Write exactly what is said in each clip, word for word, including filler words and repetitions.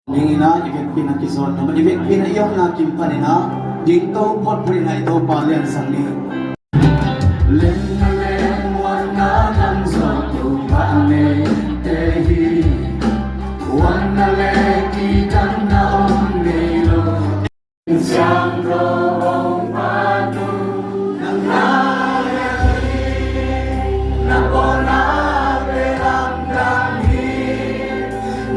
Ding in ah i vekpi in ah kizawt nuam, i vekpi in ah i omna kim pan in ah dingto photphot in ah i Topa liansak ni. Lem na lem, huatna lam zawk Topa neite hi. Huatna le kidamna om ngei lo. Siangtho hong patu nang na hi, na pawlna pen lamdang hi.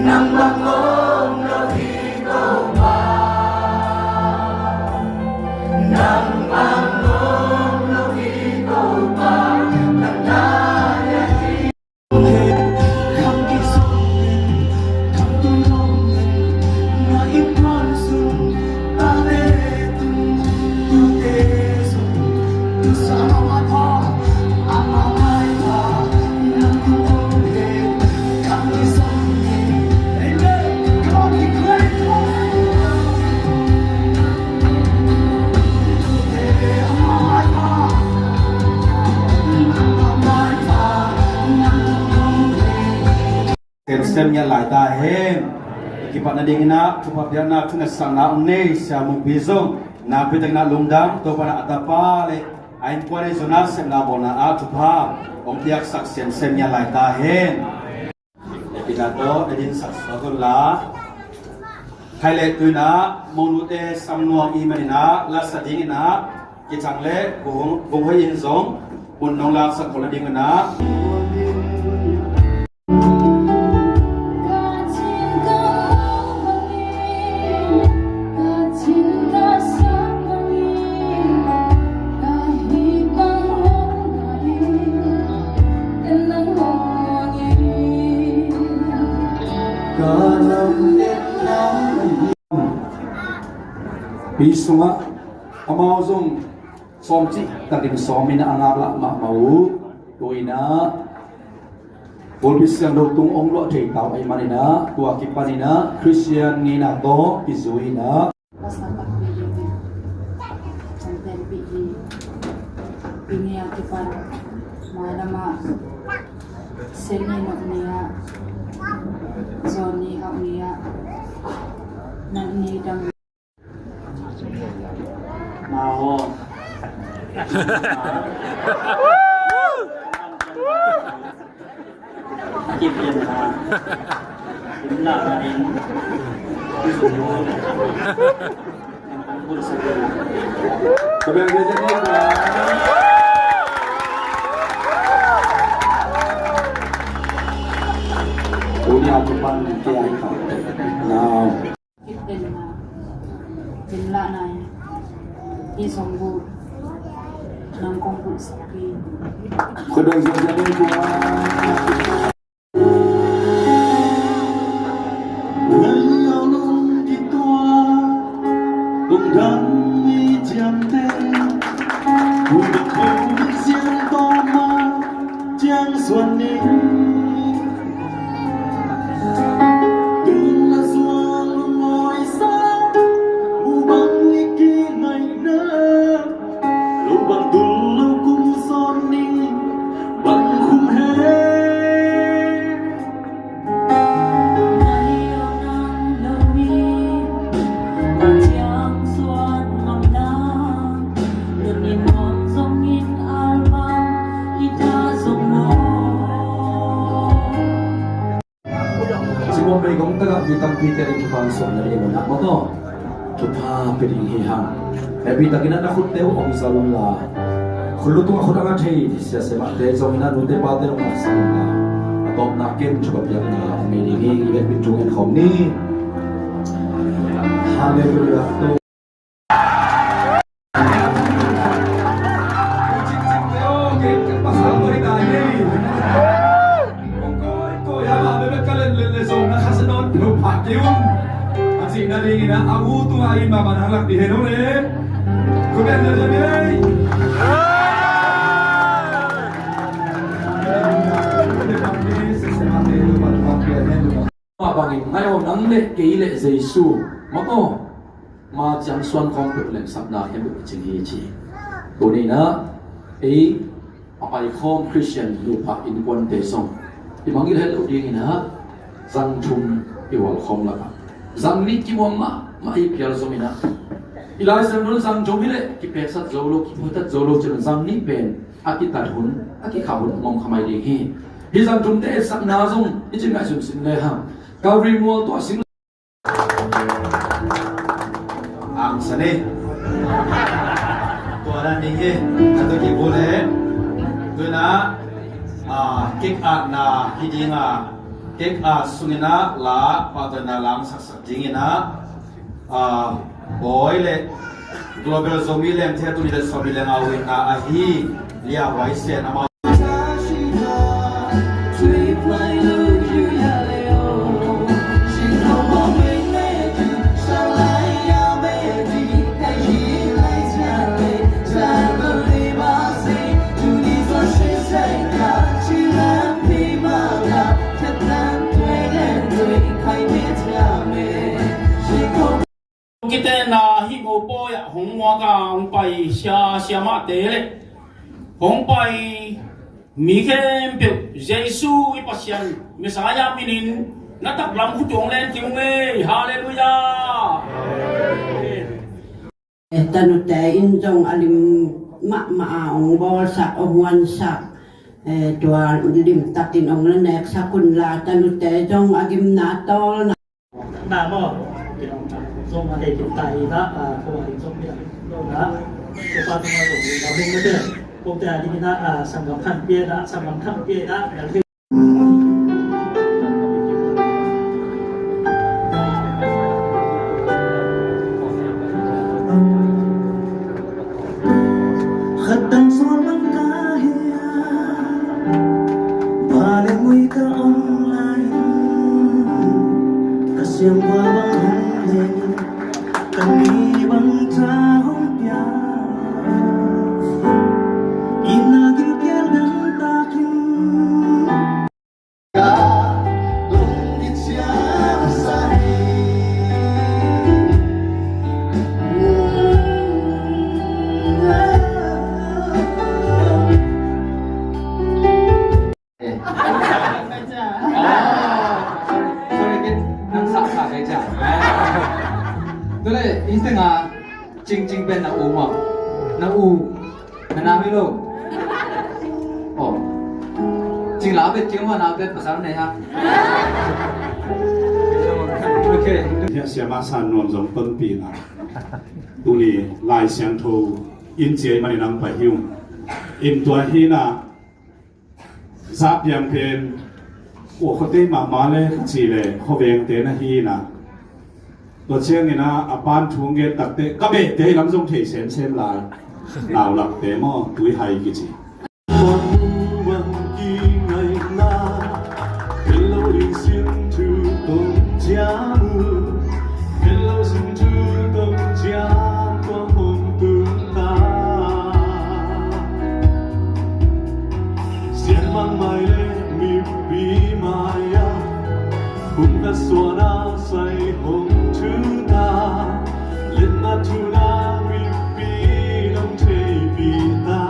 Nang bang om lo hi Topa. Nang bang om lo hi Topa. Nang na hi. Semsem ngiat lai ta hen. Kipatna dingin ah thupha piakna, thunetsakna hong nei Sia Mungpi zong nakpi takin ah lungdam. Topa in ah a tapa le a innkuan ahi zongin ah sepna bawlna ah thupha hong piaksak semsem ngiat lai ta hen. Pina tawh na dinsak suak un la. Khai le tui in ah Monute samnuam i hih manin ah lasa dingin ah kicang le Bung, Bung Hoih in zong mun nong laksak khol nadingin ah. Pi sungah amau zong sawm cih takin sawm in a ngaklah mahmah uh. Tu in ah pulpit siangtho tung hong luah thei tau ahih manin ah tua kipan in ah Khristian ngeina tawh kizui in ah. Tuni a kipan mailam ah Seni nok ni ah, Johnny hauh ni ah, nak ni dang. Mawo. Kip yan na. Lim na na in. Ka bel bel ni ba. Uni a tu pan ke ai ka. Now. Kip den na. Lim la na in. I song bu. Nang kong bu sa pi. Ka bel bel ni ba. Lo bang tul lo kum sawn ning bang khum he. Nai aw nang lo mi, Pasian suan ngam na, nun in nuam zong in albam i ta zong maw. Ci Bombay kong tagah mi tampite in thupha suan na ding un ah maw taw. Thupha pia ding hi hang. Hehpih takin ah na khutte uh hong zal un la. Khut lu tungah khut a nga thei sia semahte zong in ah nute pate hong ngaksak un la. A tawpna kem thupha piakna hong nei ding hi. I vekpi in thu ngen khawm ni. Halleluiah. Mah bangin ngai aw nang le kei le Jesu mah aw. Ma ciang suan khawm peuh lemsapna hiam uh a cing hi ci. Tuni in ah ei a paikhawm Khristian nupa innkuante zong i mangngilh het loh dingin ah zang thum i hual khawm lakah Zang nih kimuang mahmah hi phial zom in ah. I Lai Siangtho in zang thum hi leh kipeksak zo lo, kibuaitat zo lo cih leh zang nih pen a kitat hun, a kikhah hun a om kha mai ding hi. Hih zang thumte etsakna zong i cih ngaihsun sin le hang. Calvary mual tuah sing. Ang sa ni. Tua dan ding hi. Ka tu ki bu le. Tu na, ah, kek atna hi ding a. Kek at sung in ah la, pa tu na lang sak sak ding in ah. Ah, Bawi le Global Zomi Lengthe tu ni le Zomi Leng a win na ahi Lia Huai Sian amau. Kitenna hih Mopawi ah hong muak a hong pai sia siamahte le hong pai mi khempeuh Jesu i Pasian Messiah minin na taklam khut uh hong len kei ung ei. Halleluiah. Tanute in zong a lim mahmah a hong bawlsak, hong huansak, eh, tua limtakin hong la neksak un la, tanute zong a gimna tawlna na maw? Zong a hei kim ta hi na, a, ko a ding zong pia lo na. Ko pa tuma zong hi na mung na te. Ko te a ding hi na, a, sanggam than pia na, sanggam than pia na, na. Khat tang sawn bang ka hia, ba le mui ka om lai, ka siangpa bang hong leng, ka ni bang ta hong pia, ina gilkial dang takin. Sorry, kei nang sa sa kei cia. Tule, i tengah Cing, Cing pen na u maw? Na u. Na nau hi lo. Oh. Cing la bet kiang wa na bet pasal nei ha. Okay. Hia siama san nuam zong tonpihna. Tuni Lai Siangtho in ciai manin ang pai hi ung. In tua hi na. Za piang pen, ua khuate mahmah le ka ci le, khuavengte na hi na. Tua ciangin a, a pan thu gen takte, ka behte hi lam zong thei semsem lai. Naulakte maw, tui hai kici. Hello, sin thu tong ciang uh. Hello, sin thu tong ciang tua hong tung ta. Sian mang mai le mipi mai a, hong ka suan a sai hong thu ta. Len na thu na mipi dong thei pi ta.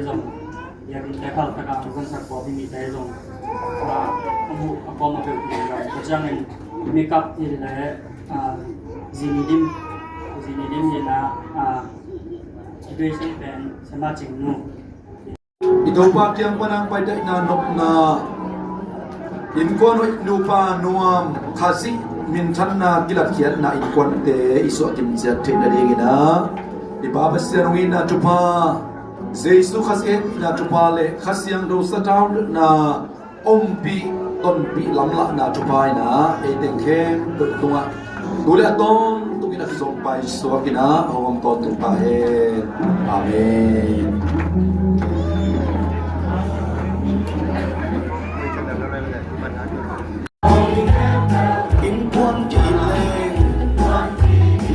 Zong, biakinn te khal taka hong zangsak khawm mite zong, ah, a mu a kawm a peuh hi. Tua ciangin makeup hi leh, ah, Zini Dim, Zini Dim hi na, ah, Situation pen Siamah Cing Nu. I Topa kiang pan a paita i na nopna, innkuan hoih nupa nuam, Khazih minthanna kilatkhiatna innkuante i suah kimciat theihna dingin ah, i Pa Pasian hong itna thupha, Jesu Khazih hehpihna thupha le Kha Siangtho sathautetna ompih tonpih lamlahna thupha in ah, ei teng khempeuh tungah tu le a tawntungin a kizong paisuak in ah hong om tawntung ta hen. Amen. Innkuan ki-it leng,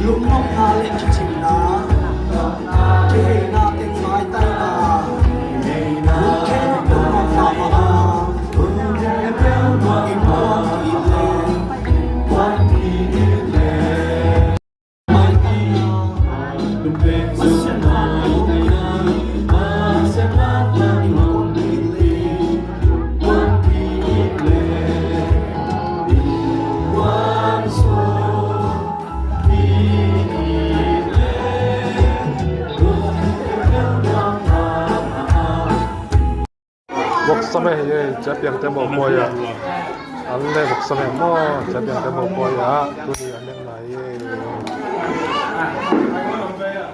lungnopna le kicimna, kiheina teng maitaina, lungkham mahmah a, innkuan ki-it leng, Voksa me hi ei, Sia Piangte mopawi ah. An le voksa me maw, Sia Piangte mopawi ah. Tuni an